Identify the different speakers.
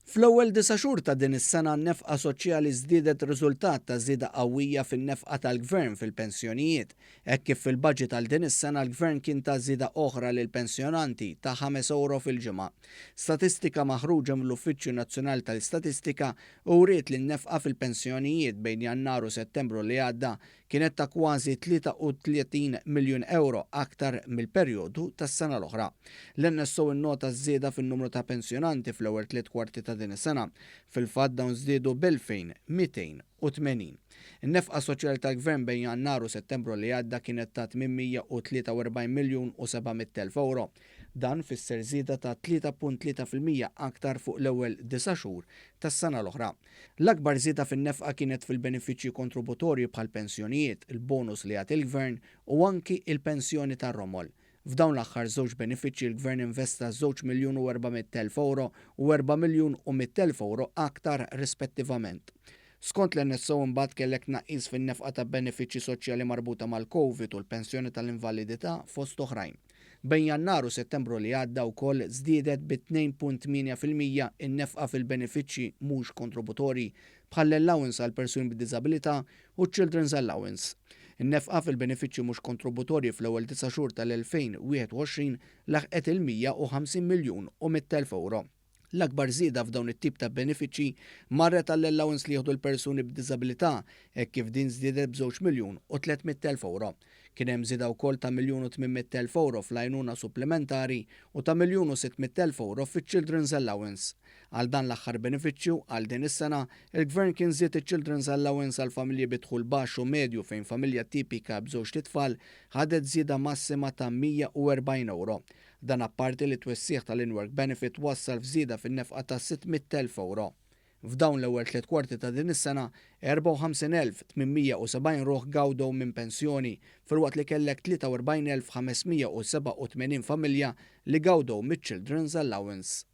Speaker 1: Fl-ewwel disa' xhur ta' din is-sena n-nefqa soċjali żdiedet riżultat ta' żieda qawwija fin-nefqa tal-Gvern fil-pensjonijiet, hekk kif fil-budget għal din is-sena l-Gvern kien ta żieda oħra lill-pensjonanti ta' ħames ewro fil-ġimgħa. Statistika maħruġa mill-Uffiċċju Nazzjonali tal-Istatistika wriet li n-nefqa fil-pensjonijiet bejn Jannar u Settembru li għadda kienet ta' kważi 33 miljun ewro aktar mill-perjodu tas-sena l-oħra. L-NSO innota ż-żieda fin-numru ta' pensjonanti fl-ewwel tliet kwarti ta' din is-sena. Fil-fatt dawn żdiedu b'2,280. In-nefqa soċjali tal-Gvern bejn Jannar u Settembru li għadda kienet ta' 843 miljun u 700 elf ewro. Dan fisser żieda ta' 3.3% aktar fuq l-ewwel disa' xhur tas-sena l-oħra. L-akbar żieda fin-nefqa kienet fil-benefiċċji kontributorji bħall-pensjonijiet, il-bonus li jagħti l-Gvern u anki il-pensjoni tar-romol. F'dawn l-aħħar żewġ benefiċċji l-Gvern investa żewġ miljun u 400,000 ewro u erba' miljun u 100,000 ewro aktar rispettivament. Skont l-NSO imbagħad kellek tnaqqis fin-nefqa ta' benefiċċji soċjali marbuta mal-Covid u l-pensjoni tal-invalidità fost oħrajn. Bejn Jannar u Settembru li għadda wkoll żdiedet bi 2.8% in-nefqa fil-benefiċċji mhux kontributorji bħall-allowance għal persuni b'diżabilità u ċ-children's allowance. In-nefqa fil-benefiċċji mhux kontributorji fl-ewwel disa' xhur tal-2021 laħqet il-150 miljun u 100,000 ewro. L-akbar żieda f'dawn it-tip ta' benefiċċji marret għall-allowance li jieħdu l-persuni b'diżabilità hekk kif din żdiedet b'żewġ miljun u 300,000 ewro. Kien hemm żieda wkoll ta' miljun u 800,000 ewro fl-għajnuna supplimentari u ta' miljun u 600,000 ewro fiċ-Children's Allowance. Għal dan l-aħħar benefiċċju, għal din is-sena, il-Gvern kien żied iċ-Children's Allowance għal familji bi dħul baxx u medju fejn familja tipika b'żewġt itfal ħadet żieda massima ta' 140 ewro. Dan apparti li t-twessigħ tal-in-work benefit wassal f'żieda fin-nefqa ta' 600,000 ewro. F'dawn l-ewwel tliet kwarti ta' din is-sena, 54,870 ruħ gawdew minn pensjoni, filwaqt li kellek 43,587 familja li gawdew miċ-Children's Allowance.